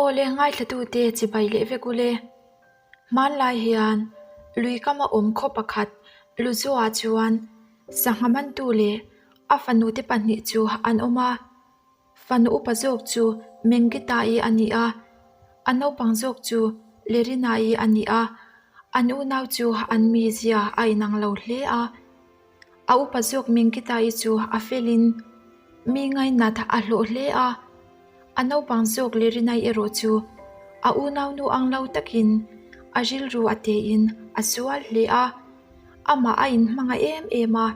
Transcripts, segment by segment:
Aw le ngaithlatute chibai leh vek ule. Hmanlai hian lui kama awm khaw pakhat Luzua chuan sangha mantu leh a fanute pahnih chu an awm a. Fanu upa zawk chu Mengita-i a ni a, a naupang zawk chu Lerina-i a ni a. An unau chu an mizia a inang lo hle a. A upa zawk Mengita-i chu a felin mi ngainat a hlawh hle a. A naupang zawk Lerina-i erawh chu a unaunu ang lo takin a rilru a tein a sual hle a. Amah a inhmangaih em em a,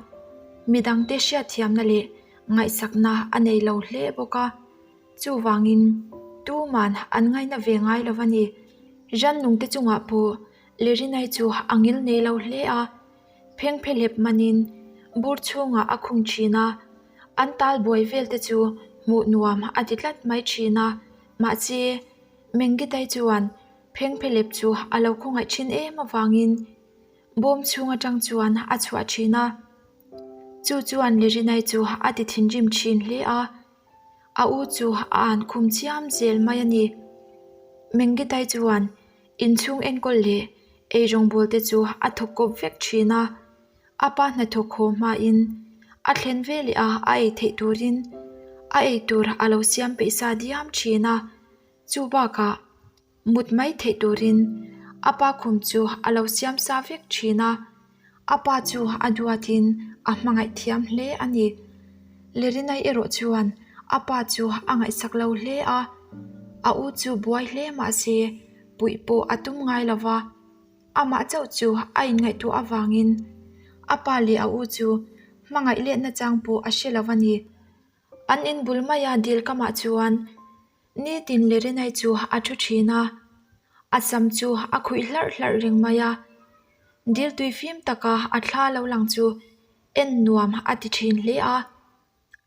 midangte hriatthiamna leh Ngaihsakna a nei lo hle bawk a, chuvangin tuman an ngaina ve ngai lo a ni. Rannungte chungah pawh Lerinai chu a ngil nei lo hle a, phengphehlep manin bur chhungah a khung thin a, an tal buai vel te chu hmuh nuam a ti tlat mai thin a, mahse Menggitai chuan phengphehlep chu a lo khawngaih thin em avangin bawm chhung atang chuan a chhuah thin a. Chu chuan Lirinai chu a ti thinrim thin hle a, a u chu a an khum chiam zel mai a ni. Mengitai chuan inchhung enkawl leh eirawngbawl te chu a thawk kawp vek thin a, a pa hnathawk haw hmain a thlen veleh a a ei theih turin a eitur a lo siam peih sa diam thin a, chu bakah Mut mai theih turin a pa khum chu a lo siam sa vek thin a, a pa chu a duatin a hmangaih thiam hle a ni. Lerinai erawh chuan a pa chu a ngaihsak lo hle a, a u chu buai hle mah se puih pawh a tum ngai lo va, amah chauh chu a inngaihtuah avangin a pa leh a u chu hmangaih letna chang pawh a hre lo a ni. An inbul maia dil kamah chuan Nitin Lerinai chu a thu thin a, a sam chu a khuih hlarh hlarh reng mai a. Dil tui fim taka a thla lo lang chu en nuam a ti thin hle a.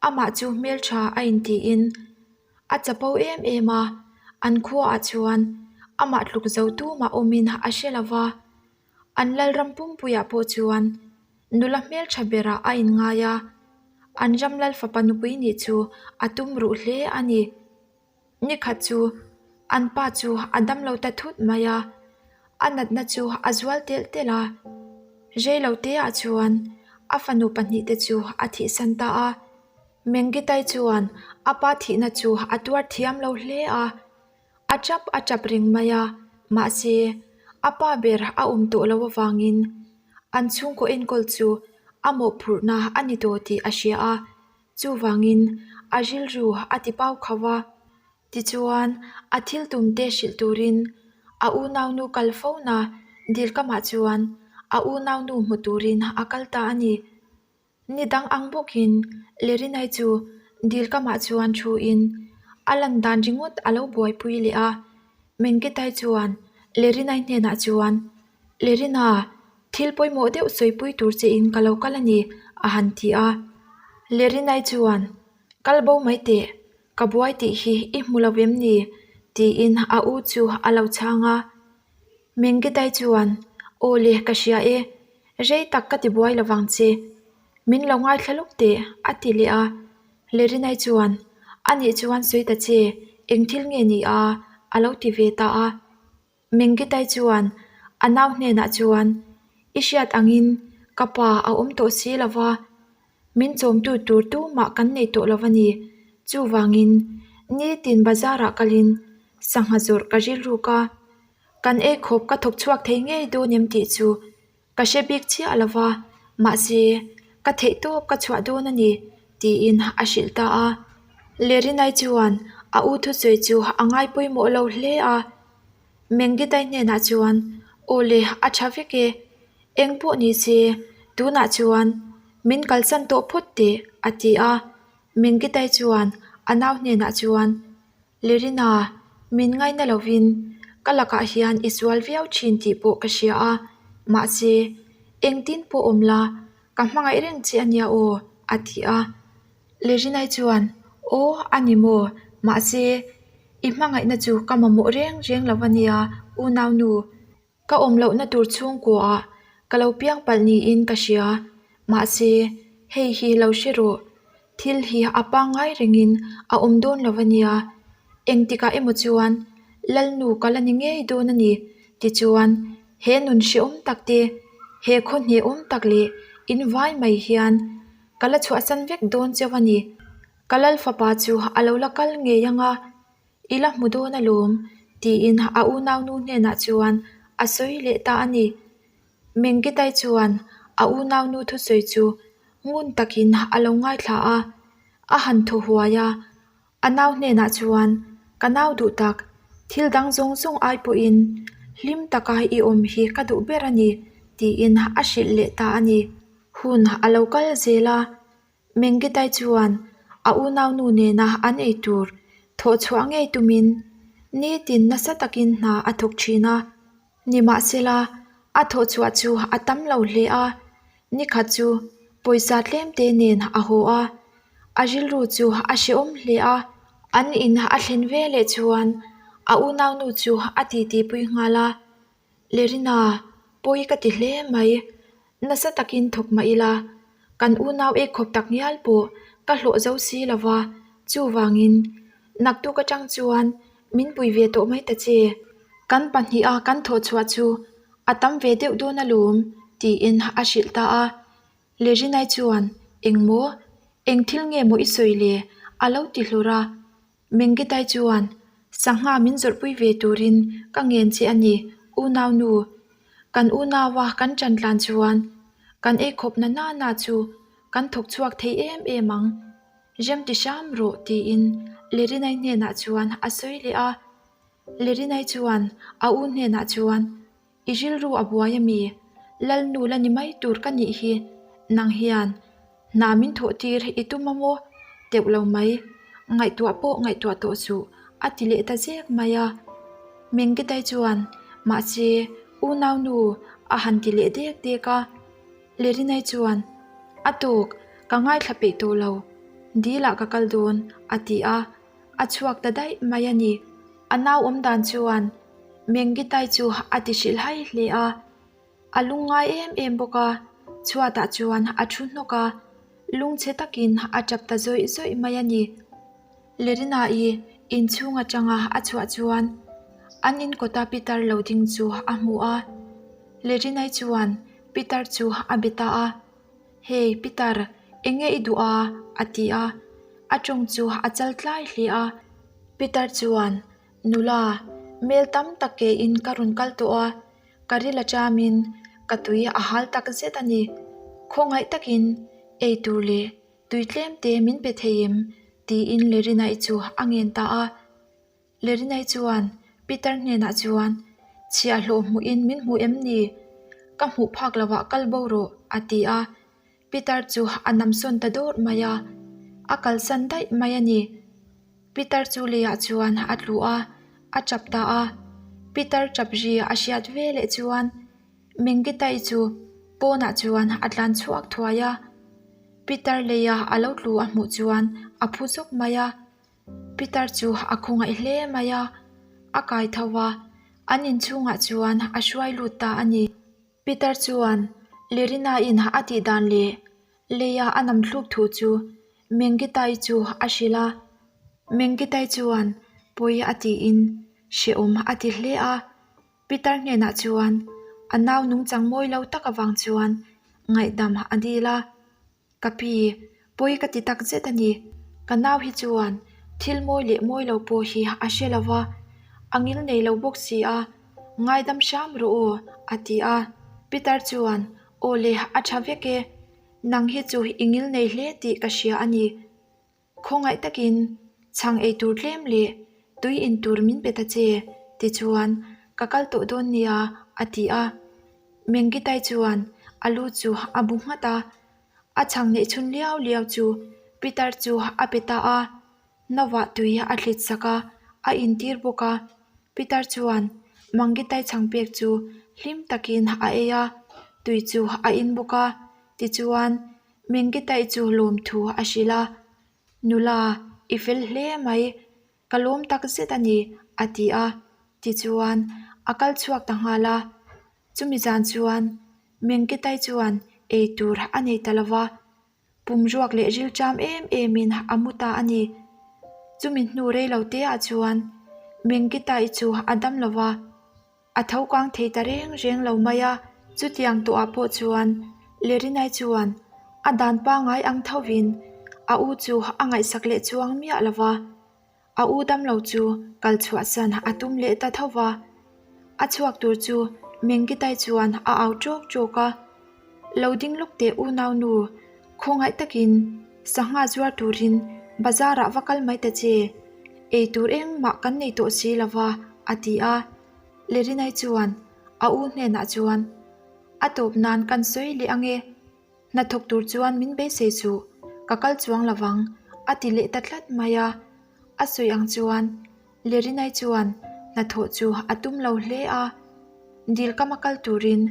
Amah chu hmeltha a intiin a chapo em em a, an khuaah chuan amah tluk zo tumah awmin a hre lo va. An lalram pumpuiah pawh chuan nula hmeltha berah a inngai a, an ram lal fapa nupui nih chu a tum ruh hle a ni. Nikhat chu an pa chu a damlo ta thut mai a, a natna chu a zual telh telh a, reilo teah chuan a fanu pahnihte chu a thihsan ta a. Mengitai chuan a pa thihna chu a tuar thiam lo hle a. A tap a tap reng mai a, mahse a pa ber a awm tawh loh avangin an chhungkaw enkawl chu a mawhphurhna a ni tawh tih a hria a, chuvangin a rilru a ti pau khauh a. Tichuan a thil tum te hrilh turin a unaunu kal fo na Dilkamah chuan a unaunu hmu turin a kal ta a ni. Ni dang ang bawkin Lerinai chu dil kamah chuan thuin a lan dan ringawt a lo buaipui leh a. Menketai chuan Lerinai hnenah chuan, Lerina, thil pawimawh deuh sawipui tur che in ka lo kal a ni, a han ti a. Lerinai chuan, Kal bo mai teh, ka buai tih hi i hmu lo em ni? tiin a u chu a lo chhang a. Mengitai chuan, Aw le, ka hria e. Rei tak ka ti buai lovang che. Min lo ngaithla lawk teh, a ti leh a. Lerinai chuan, A nih chuan sawi ta che, eng thil nge ni a? a lo ti ve ta a. Mengitai chuan a nau hnenah chuan, I hriat angin ka pa a awm tawh si lo va, min chawmtu tur tumah kan nei tawh lo a ni. Chuvangin, nitin bazarah kalin sangha zawrh ka rilruk a, kan ei khawp ka thawk chhuak thei ngei dawn em tih chu ka hre bik chiah lo va, mahse ka theih tawp ka chhuah dawn a ni tiin a hrilh ta a. Lerinai chuan a u thusawi chu a ngai pawimawh lo hle a, Mengitai hnenah chuan Aw le a tha vek e, eng pawh ni se tunah chuan min kalsan tawh phawt teh a ti a. Mengitai chuan a nau hnenah chuan Lerina, min ngaina lovin ka lakah hian i sual viau thin tih pawh ka hria a, mahse, engtin pawh awm la, ka hmangaih reng che a nia aw, a ti a. Lerinai chuan, Aw, a ni maw? Mahse, i hmangaihna chu ka mamawh reng reng lo a nia, unaunu. Ka awm lohna tur chhungkuaah ka lo piang palh niin ka hria. Mahse, hei hi lo hre rawh. Thil hi a pangngai rengin a awm dawn lo a nia. Engtikah emaw chuan. Lalnu ka la ni ngei dawn a ni. Tichuan, he nun hrehawm tak te, he khaw hnehawm tak leh in vai mai hian ka la chhuahsan vek dawn cheu a ni. Ka lal fapa chu a lo la kal ngei ang a, i la hmu dawn alawm, tiin a unaunu hnenah chuan a sawi leh ta a ni. Mengkitai chuan a unaunu thusawi chu ngun takin a lo ngaithla a, a han thaw huai a. A nau hnenah chuan, Ka nau duh tak, thil dang zawng zawng ai pawhin hlim taka i awm hi ka duh ber a ni, tiin a hrilh leh ta a ni. Hun a lo kal zel a, Mengkitai chuan a unaunu nena an ei tur thawh chhuah ngei tumin nitin nasa takin hna a thawk thin a. Nimahsela, a thawh chhuah chu a tam lo hle a, nikhat chu pawisa tlemte nen a haw a, a rilru chu a hrehawm hle a. An in a thlen ve leh chuan a unaunu chu a titipui nghal a, Lerina, pawi ka ti hle mai, nasa takin thawk mah ila, kan unau ei khawp tak ngial pawh ka hlawh zo si lo va, chuvangin naktuk atang chuan min pui ve tawh mai ta che. Kan pahniha kan thawh chhuah chu a tam ve deuh dawn alawm, tiin a hrilh ta a. Lerinai chuan, Engmaw? Eng thil nge maw i sawi le? a lo ti hlur a. Mengkitai chuan, Sangha min zawrhpui ve turin ka ngen che a ni, unau nu. Kan unaua kan ṭan tlan chuan kan ei khawp na nana chu kan thawk chhuak thei em em ang. Rem ti hram rawh tiin Lerinai hnenah chuan a sawi leh a. Lerinai chuan a u hnenah chuan, I rilru a buai a mi? Lalnu la ni mai tur ka nih hi. Nang hian hna min thawh tir i tum a maw? Teuh lo mai. Ngaihtuah pawh ngaihtuah tawh suh, a ti leh ta zek mai a. Mengkitai chuan, Mahse, unaunu a han ti leh dek dek a. Lerinai chuan, A tawk, ka ngaithla peih tawh lo. Dil ah ka kal dawn, a ti a. A chhuak ta daih mai a ni. A nau awm dan chuan Mengitai chu a ti hrilh hai hle a, a lungngai em em bawk a, chhuatah chuan a thu hnawk a, lungchhe takin a tap ta zawih zawih mai a ni. Lerina-i inchhung atanga a chhuah chuan an inkawta Peter lo ding chu a hmu a, Lerina-i chuan Peter chu a be ta a. Hey, Peter, eng nge i duh a? a ti a, a tawng chu a chal tlai hle a. Peter chuan, Nula, mel tam tak ke in ka rawn kal tawh a, ka ril aṭamin ka tui a hal tak zet a ni. Khawngaih takin ei tur leh tui tlem te min pe thei em? tiin Lerina-i chu a ngen ta a. Lerinai chuan Peter hnenah chuan, Chhiahhlawh hmuhin min hmu em ni? Ka hmuh phak lovah kal bo rawh, a ti a. Peter chu a namsawn ta dawr mai a, a kalsan daih mai a ni. Peter chu leiah chuan a tlu a, a tap ta a. Peter tap ri a hriat veleh chuan Mengkitai chu pawnah chuan a tlan chhuak thuai a. Peter leia a lo tlu a hmuh chuan a phu zawk mai a. Peter chu a khawngaih hle mai a, a kai tho a, an inchhungah chuan a hruai lut ta a ni. Peter chuan Lerina-in a tih dan leh leia a nam thluk thu chu Mengitai chu a hrilh a. Mengitai chuan pawi a tiin hrehawm a ti hle a. Peter hnenah chuan a nau nungchang mawi lo tak avang chuan ngaihdam a dil a. Ka pi, pawi ka ti tak zet a ni. Ka nau hi chuan thil mawi leh mawi lo pawh hi a hre lo va, a ngil nei lo bawk si a, ngaidam hram rawh aw, a ti a. Peter chuan, Aw le, a tha vek e. Nang hi chu i ngil nei hle tih ka hria a ni. Khawngaih takin chhang ei tur tlem leh tui in tur min pe ta che, tichuan ka kal tawh dawn nia, a ti a. Mengitai chuan a lu chu a bu nghat a, a chhang neih chhun liau liau chu Peter chu a pe ta a, Novah tui a thlit sak a, a intir bawk a. Peter chuan Mangitai chhang pek chu hlim takin a ei a, tui chu a in bawk a, tichuan Mengkitai chu lawmthu a hrilh a, Nula, i fel hle mai, ka lawm tak zet a ni, a ti a. Tichuan, a kal chhuak ta nghal a. Chumi zan chuan Mengkitai chuan ei tur a nei ta lo va, pum ruak leh rilṭam em emin a mu ta a ni. Chumi hnu rei lo te ah chuan. Mengkitai chu a dam lo va, a tho kang thei ta reng reng lo mai a. Chutiang tawhah pawh chuan Lerinai chuan a dan pangai ang thovin a u chu a ngaihsak leh chuang miah lo va. A u damlo chu kal chhuahsan a tum leh ta tho va, a chhuak tur chu Mengkitai chuan a au ṭawk ṭawk a. Lo ding lawk teh unau nu, khawngaih takin sangha zuar turin bazar ah va kal mai ta che, ei tur engmah kan nei tawh si lo va, a ti a. Lerinai chuan a u hnenah chuan, A tawp nan kan sawi leh ange. Hnathawk tur chuan min beisei suh, ka kal chuang lo vang, a ti leh ta tlat mai a. A sawi ang chuan Lerinai chuan hnathawh chu a tum lo hle a. Dil kama kal turin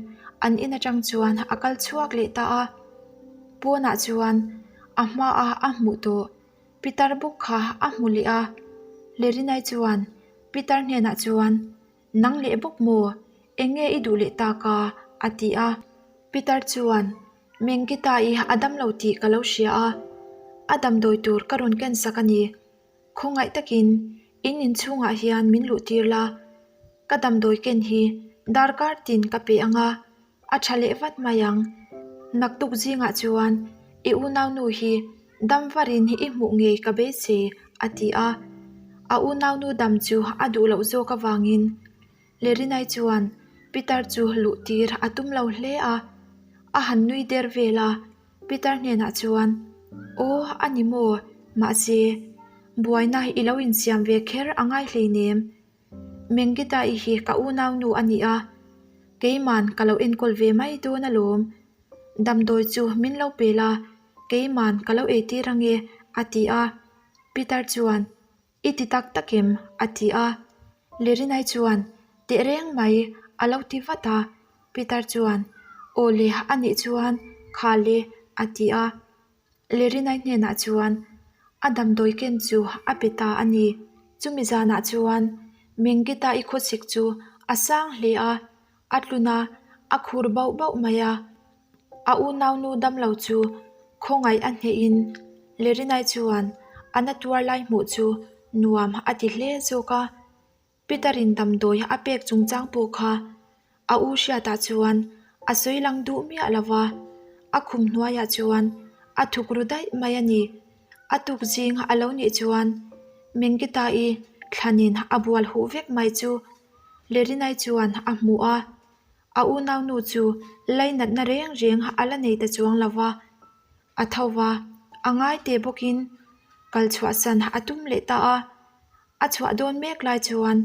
an in atang chuan a kal chhuak leh ta a. Pawnah chuan a hmaah a hmuh tawh Pitar bawk kha a hmu leh a. Lerinai chuan Pitar hnenah chuan Nang leh bawk maw? Eng nge i duh leh tak a? a ti a. Peter chuan, Mengkita i a dam lo tih ka lo hria a, a damdawi tur ka rawn ken sak a ni. Khawngaih takin in inchhungah hian min luh tir la, ka damdawi ken hi darkar tin ka pe ang a, a tha leh vat mai ang. Naktuk zingah chuan i unaunu hi dam varin i hmuh ngei ka beisei a ti a. A unaunu dam chu a duh loh zawk avangin Lerinai chuan Peter chu luh tir a tum lo hle a, a han nui der vel a. Peter hnenah chuan, Aw, a ni maw? Mahse, buaina i lo insiam ve kher a ngai hleinem. Mengita-i hi ka unaunu a ni a, keiman ka lo enkawl ve mai dawn alawm. Damdawi chu min lo pe la, keiman ka lo eitir ange, a ti a. Peter chuan, I ti tak tak em? a ti a. Lerinai chuan, Tehreng mai, a lo ti vat a. Peter chuan, Aw le, a nih chuan, kha le, a ti a. Lerinai hnenah chuan a damdawi ken chu a pe ta a ni. Chumi zanah chuan Mengita i khawchhik chu a sang hle a, a tlun a, a khur bauh bauh mai a. A unaunu damlo chu khawngaih a hnehin Lerinai chuan a na tuar lai hmuh chu nuam a ti hle zawk a. Peter-in damdawi a pek chungchang pawh kha a u hriatah chuan a sawi lang duh miah lo va, a khum hnuaiah chuan a thuk ru daih mai a ni. A tuk zing a lo nih chuan Mengita-i thlanin a bual huh vek mai chu Lerinai chuan a hmu a, a unaunu chu lainatna reng reng a la nei ta chuang lo va, a tho va, a ngai teh bawkin kal chhuahsan a tum leh ta a. A chhuah dawn mek lai chuan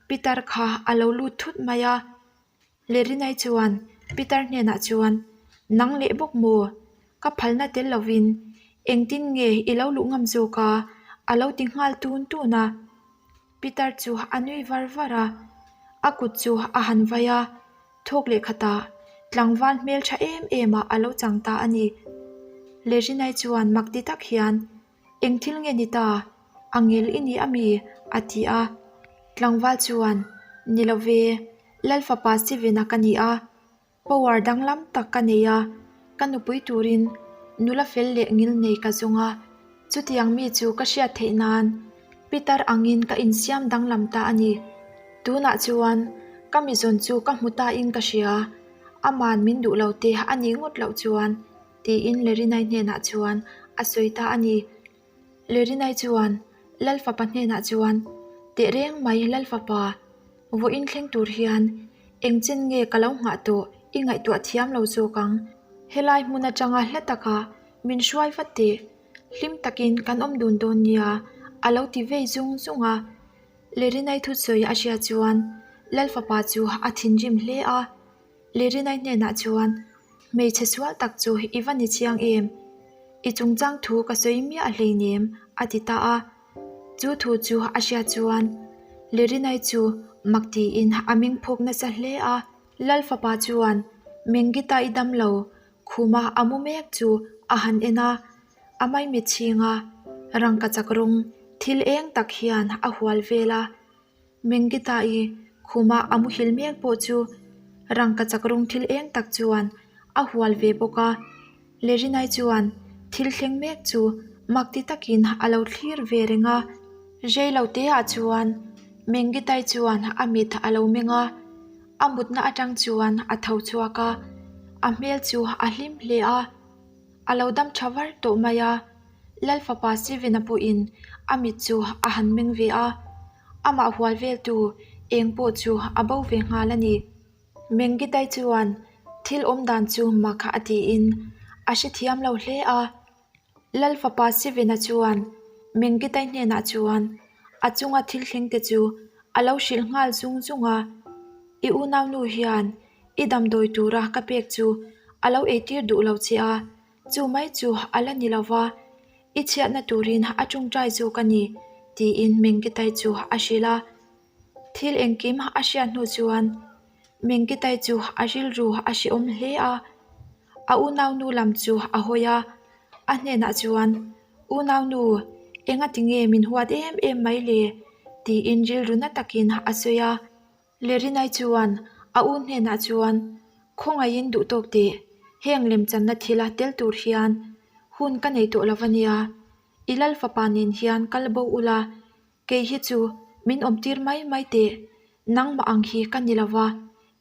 Peter kha a lo lut thut mai a. Lerinai chuan Peter hnenah chuan, Nang leh bawk maw? Ka phalna tel lovin engtin nge i lo luh ngam zawk a? a lo ti nghal tun tun a. Peter chu a nui var var a, a kut chu a han vai a, thawk leh khatah tlangval hmel tha em em ah a lo chang ta a ni. Lerinai chuan mak ti tak hian Eng thil nge ni ta? A ngel i ni a mi? a ti a. Tlangval chuan, Ni lo ve, Lal fapa Steven-a ka ni a, power danglam tak ka nei a, ka nupui turin nula fel leh ngil nei ka zawng a, chutiang mi chu ka hriat theih nan Peter angin ka insiam danglam ta a ni. Tunah chuan ka mizawn chu ka hmu ta in ka hria, aman min duh lo te a nih ngawt loh chuan tiin Lerinai hnenah chuan a sawi ta a ni. Lerinai chuan Lal fapa hnenah chuan, Teh reng mai Lal fapa, vawiin thleng tur hian eng chen nge ka lo nghah tawh i ngaihtuah thiam lo zawk ang. Helai hmun atanga hla takah min hruai vat teh, hlim takin kan awm dun dawn nia a lo ti vei zung zung a. Lerinai thusawi a hria chuan Lal fapa chu a thinrim hle a. Lerinai hnenah chuan, Hmeichhe sual tak chu i va ni chiang em? I chungchang thu ka sawi miah hleinem, a ti ta a. Chu thu chu a hriat chuan Lerinai chu mak tiin a meng phawk nasa hle a. Lal fapa chuan Mengita i dam lo, khuma a mu mek chu a han en a, a maimit chhinga rangkachak rawng thil eng tak hian a hual vel a. Mengita-i khuma a muhil mek pawh chu rangkachak rawng thil eng tak chuan a hual ve bawk a. Lerinai chuan thil thleng mek chu mak ti takin a lo thlir ve reng a. Rei lo te ah chuan. Mengitai chuan a mit a lo meng a, a mutna atang chuan a tho chhuak a, a hmel chu a hlim hle a. A lo dam tha var tawh mai a, Lal fapa Stephen-a pawhin a mit chu a han meng ve a, amah hual veltu eng pawh chu a bo ve nghal a ni. Mengitai chuan thil awm dan chu mak a tiin a hrethiam lo hle a. Lal fapa Stephen-a chuan Mengitai hnenah chuan a chunga thil thleng te chu a lo hrilh nghal zung zung a, I unaunu hian i damdawi tura ka pek chu a lo eitir duh lo che a, chu mai chu a la ni lo va, i chhiatna turin a tawngtai zawk a ni, tiin Mengitai chu a hrilh a. Thil engkim a hriat hnu chuan Mengitai chu a rilru a hrehawm hle a, a unaunu lam chu a hawi a, a hnenah chuan, Unaunu, engati nge min huat em em mai le? tiin rilru na takin a sawi a. Lerinai chuan a u hnenah chuan, Khawngaihin duh tawk teh, heng lemchanna thila tel tur hian hun ka nei tawh lo va nia, i lal fapa nen hian kal bo ula, Kei hi chu min awmtir mai mai teh, nangmah ang hi ka ni lova,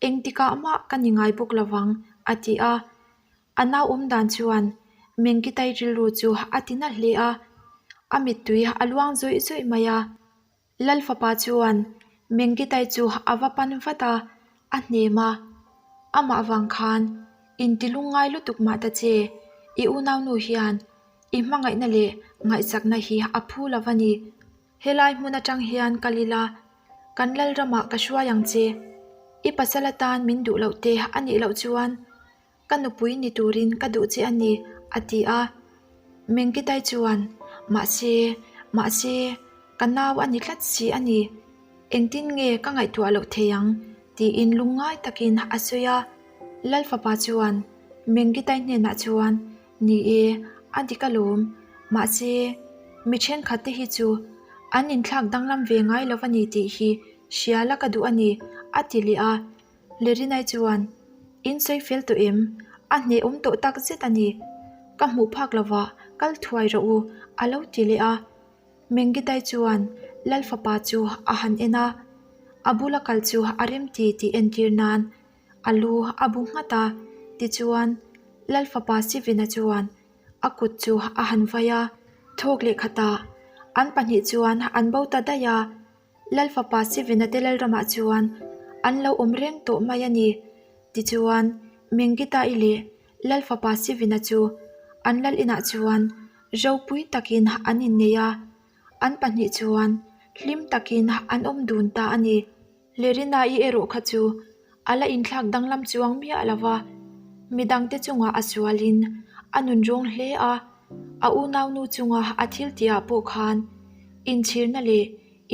engtikah mah ka ni ngai bawk lovang, a ti a. A nau awm dan chuan Mengkitai rilru chu a ti na hle a, a mittui a luang zawih zawih mai a. Lal fapa chuan Mengkitai chu a va pan vat a, a hnem a. Amah vang khan inti lungngai lutuk mah ta che, i unaunu hian I hmangaihna leh ngaihsakna hi a phu lo a ni. Helai hmun atang hian kal ila, kan Lalramah ka hruai ang che. I pasal atan min duh loh te a nih loh chuan ka nupui ni turin ka duh che a ni, a ti a. Mengkitai chuan, Mahse, mahse, ka nau a ni tlat si a ni. Engtin nge ka ngaihtuah loh thei ang? tiin lungngai takin a sawi a. Lal fapa chuan Mengkitai hnenah chuan, Ni e, a dik alawm. Mahse, mi thenkhat te hi chu an inthlak danglam ve ngai lo a ni tih hi hria la ka duh a ni, a ti leh a. Lerinai chuan, In sawi fel tawh em? A hnehawm tawh tak zet a ni. Ka hmuh phak lovah kal thuai rawh u, a lo ti leh a. Mengitai chuan Lal fapa chu a han en a, a bula kal chu a remti tih entir nan A lu a bu nghat a, tichuan Lal fapa Sivina chuan a kut chu a han vai a, thawk leh khatah an pahnih chuan an bo ta daih a, Lal fapa Sivina te Lalramah chuan an lo awm reng tawh mai a ni. Tichuan Mengita-i leh Lal fapa Sivina chu an lal inah chuan ropui takin an innei a, an pahnih chuan hlim takin an awm dun ta a ni. Lerina-i erawh kha chu a la inthlak danglam chuang miah lo va, midangte chungah a sualin a nun rawng hle a, a unaunu chunga a thil tihah pawh khan inchhirna leh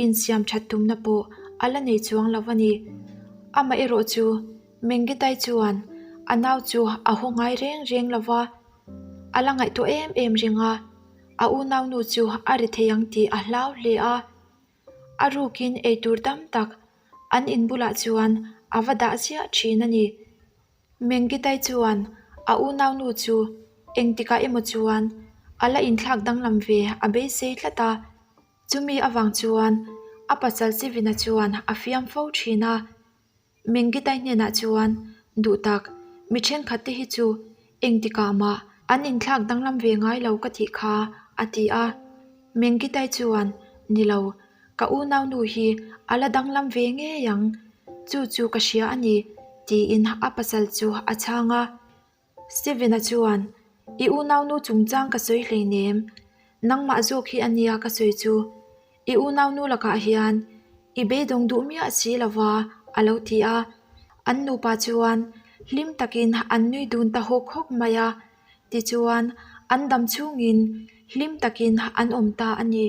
insiam that tumna pawh a la nei chuang lo a ni. Amaherawh chu Mengitai chuan a nau chu a haw ngai reng reng lo va, a la ngaihtuah em em reng a, a unaunu chu a ri thei ang tih a hlau hle a. A rukin eitur tam tak an in bulah chuan a va dah chiah thin a ni. Mengitai chuan a unaunu chu engtikah emaw chuan a la inthlak danglam ve a beisei tlat a, chumi avang chuan a pasal Sivina chuan a fiam fo thin a. Mengitai hnenah chuan, Duh tak, mi thenkhat te hi chu engtikah mah an inthlak danglam ve ngai lo ka tih kha, a ti a. Mengitai chuan, Ni lo, ka unaunu hi a la danglam ve ngei ang, chu chu ka hria a ni, tiin a pasal chu a chhang a. Steven-a chuan, I unaunu chungchang ka sawi hleinem, nangmah zawk hi a nia ka sawi chu. I unaunu lakah hian i beidawng duh miah si lova, a lo ti a. An nupa chuan hlim takin an nui dun ta hawk hawk mai a, tichuan an dam chhungin hlim takin an awm ta a ni.